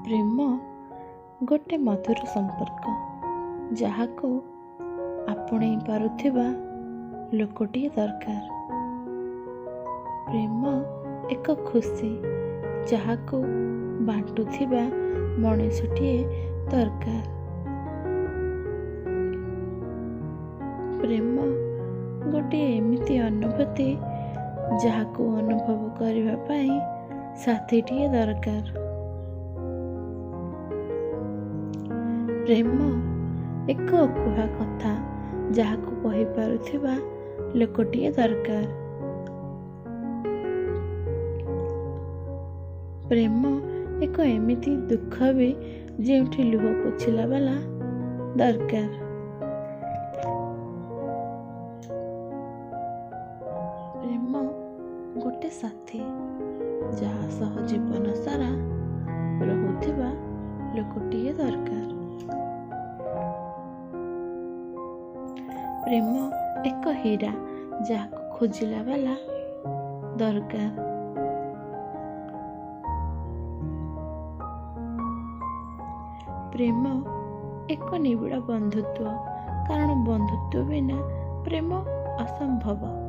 ପ୍ରେମ ଗୋଟେ ମଧୁର ସମ୍ପର୍କ, ଯାହାକୁ ଆପଣେଇ ପାରୁଥିବା ଲୋକଟିଏ ଦରକାର। ପ୍ରେମ ଏକ ଖୁସି, ଯାହାକୁ ବାଣ୍ଟୁଥିବା ମଣିଷଟିଏ ଦରକାର। ପ୍ରେମ ଗୋଟିଏ ଏମିତି ଅନୁଭୂତି, ଯାହାକୁ ଅନୁଭବ କରିବା ପାଇଁ ସାଥୀଟିଏ ଦରକାର। ପ୍ରେମ ଏକ ଅକୁହା କଥା, ଯାହାକୁ କହିପାରୁଥିବା ଲୋକଟିଏ ଦରକାର। ପ୍ରେମ ଏକ ଏମିତି ଦୁଃଖ ବି, ଯେଉଁଠି ଲୁହ ପୋଛିଲା ବାଲା ଦରକାର। ପ୍ରେମ ଗୋଟେ ସାଥୀ, ଯାହା ସହ ଜୀବନ ସାରା ରହୁଥିବା ଲୋକଟିଏ ଦରକାର। ପ୍ରେମ ଏକ ହୀରା, ଯାହାକୁ ଖୋଜିଲା ବାଲା ଦରକାର। ପ୍ରେମ ଏକ ନିବିଡ଼ ବନ୍ଧୁତ୍ୱ, କାରଣ ବନ୍ଧୁତ୍ୱ ବିନା ପ୍ରେମ ଅସମ୍ଭବ।